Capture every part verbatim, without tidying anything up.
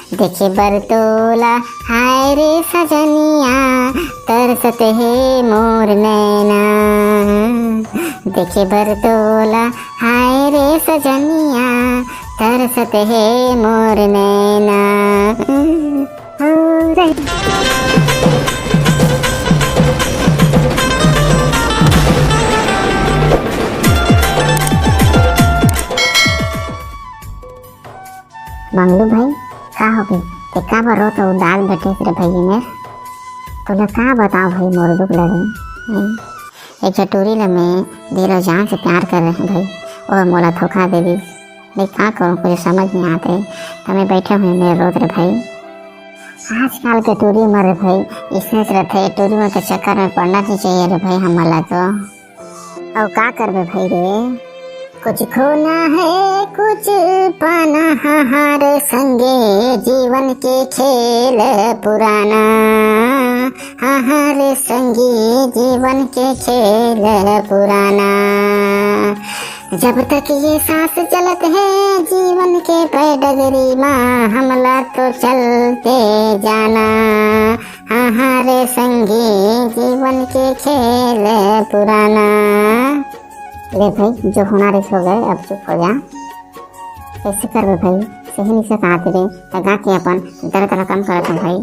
देखे बर तोला, हाय रे सजनिया, तरसत हे मोर नैना। देखे बर तोला, हाय रे सजनिया, तरसत हे मोर नैना। हो रे। मंगलू भाई, का हो गे? ते का बर रोत उदास बैठे रे भाई मेर? तोला का बताओ भाई मोर दुख लड़े। हैं? एक झन टूरी ला मैं दिल अउ जान से प्यार कर रहे भाई, और मोला धोखा दे दिस। मैं का करूँ, कुछ समझ नहीं आते। तो मैं बैठे हुए मेरे रोत रे भाई। आजकल के टूरी मन रे भाई, इसने रहते टूरी मन के चक्कर में पड़ना नहीं चाहिए रे भाई हमला तो। अउ का करबे भाई रे? कुछ खोना है, कुछ पाना, हाँ, हाँ रे संगी, जीवन के खेल पुराना। हाँ, हाँ रे संगी, जीवन के खेल पुराना। जब तक ये सांस चलत है जीवन के पैडगरी मा, हमला तो चलते जाना। हाँ, हाँ रे संगी, जीवन के खेल पुराना। ले भाई, जो होना रहिस हो गए, अब चुप हो जा। कैसे करबे भाई, सही नहीं से कहा रे, त गा के अपन दर्द ला कम करत हूँ भाई।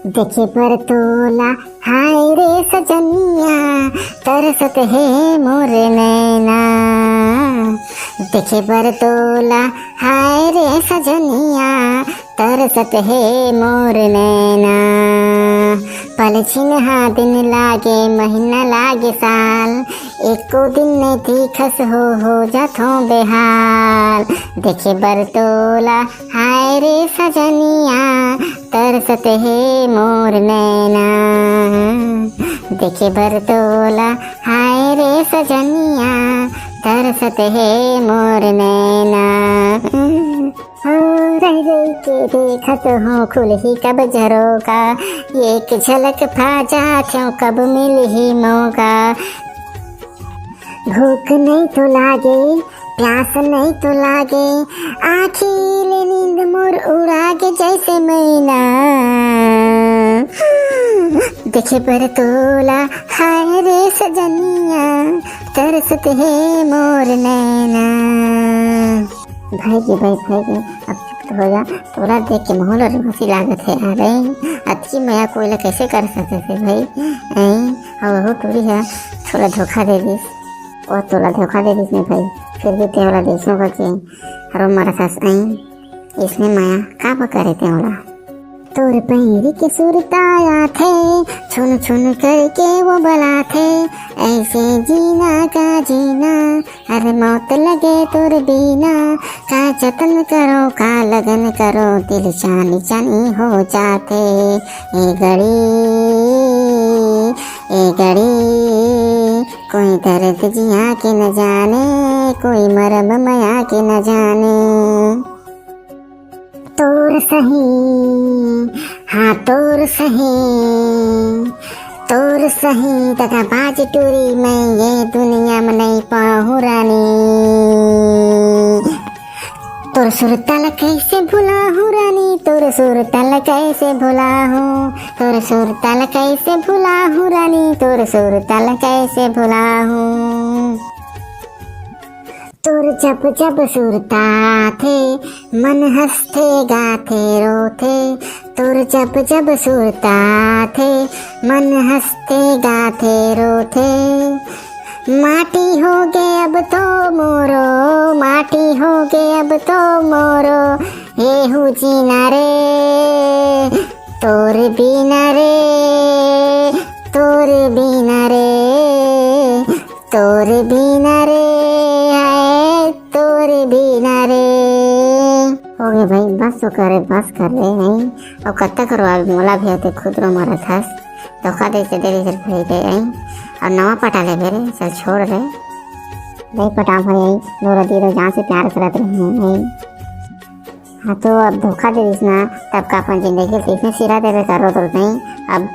देखे बर तोला, हाय रे सजनिया, तरसत हे मोर नैना। देखे बर तोला, हाय रे सजनिया, तरसत हे मोर नैना। पलछिन हा दिन लागे, महीना लागे साल, एको दिन नहीं दिखस हो, हो जाथों बेहाल। देखे बर तोला, हाय रे सजनिया, तरसत हे मोर नैना। देखे बर तोला, हाय रे सजनिया, तरसत हे मोर नैना। हो रह रही के देखत हूँ खुलही कब झरोका, एक झलक पा जाथों कब मिलही मौका। भूख नहीं तो लागे, प्यास नहीं तो लागे, आँखी ले नींद मोर उड़ा के जैसे मैना। देखे बर तोला, हाय रे सजनिया, तरसत हे मोर नैना। भाई जी, भाई, भाई जी, अब चुप तो हो जा। तोला देख के मोला रुआसी लागत हे। अरे, अतकी मया कोई ला कैसे कर सकत हे भाई? ऐं, अउ वहू टूरी हा थोड़ा धोखा दे दिस। ओ तोला धोखा दे दिस नहीं भाई, फिर भी ते ओला देसो करके रो मरत हस। ऐं, इसने मया का बा करे ते ओला? तोर पैर के सुरता आथे, छुन छुन करके वो बलाथे, ऐसे जीना का जीना, अरे मौत लगे तोर बीना, का जतन करो, का लगन करो, दिल चानी चानी हो जाथे। ए गड़ी, ए गड़ी, कोई दर्द जिया के न जाने, कोई मरम मया के न जाने। तोर सही, हाँ तोर सही, तोर सही दगाबाज टूरी मैं ये दुनिया में नहीं पाहूँ रानी। तोर सुरता ला कैसे भुलाहूँ रानी, तोर सुरता ला कैसे भुलाहूँ, तोर सुरता ला कैसे भुलाहूँ रानी, तोर सुरता ला कैसे भुलाहूँ। तोर जब जब सुरता आथे, मन हंसथे गाथे रोथे। तोर जब जब सुरता आथे, मन हंसथे गाथे रोथे। माटी हो गे अब तो मोरो, माटी हो गे अब तो मोरो, एहू जीना रे, तोर बीना रे, तोर बीना रे, तोर बीना रे, हाय तोर बीना रे। हो गे भाई, बस तो करे, बस कर रे, हैं? अउ कत्ता करवाबे, मोला भी आते खुद रो मरत हस। धोखा दे के दे रे भाई रे, हैं? अउ नवा पटा ले रे, चल छोड़ रे। नहीं पटाओ भाई, मोर दिल जान से प्यार करत रहे हैं, हैं? हाँ, तो अब धोखा दे दिस ना, तब का अपन जिंदगी के इसने सिरा देवे का रो तो नहीं। अब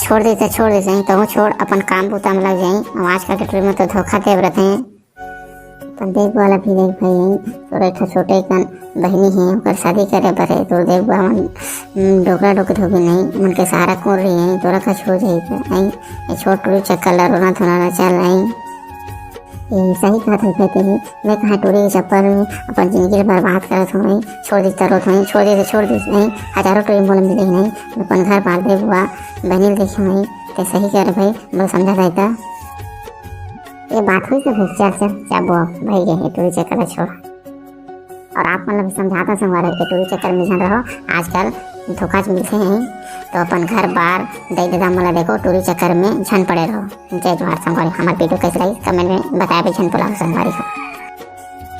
छोड़ देते, छोड़ देते हैं, तो छोड़, अपन काम बुता में लग जाए। अब आजकल के टूरी में तो धोखा देव रहते हैं। अपन देख वाला भी देख भाई, यही तो एक ठो छोटे कन बहिनी हे, ओकर शादी करे बर हे। तोर देख बा मन, हम्म, डोकरा डोकरी होगे नहीं, मन के सहारा कोन रही है, तोरा कस हो जाही त, आई, ये छोड़ टूरी चक्कर ला, रोना धोना ला, चल, आई। ए, सही कहत हस भाई तेही, मैं कहाँ टूरी के चक्कर में अपन जिंदगी ला बर्बाद करत हूँ, आई, छोड़ दे त रोत हूँ, छोड़ दे त छोड़ दे, आई, हजारों टूरी मोला मिले ही नहीं, मैं अपन घर बार दे बुआ, बहिनी ला देखे हूँ, आई, ते सही करे भाई, मोला समझा जाए त। ये बात हुई सब, चल, चल, जाबो अब, भाई गए, टूरी चक्कर ला छोड़। और आप मन ला भी समझाता संगवारी हो कि टूरी चक्कर में झन रहो, आजकल धोखा मिलथे ही, तो अपन घर बार दई ददा मन ला देखो, टूरी चक्कर में झन पड़े रहो। जय जोहार संगवारी, हमार video कैसे लगी comment में बताए भी झन भुलाओ संगवारी हो।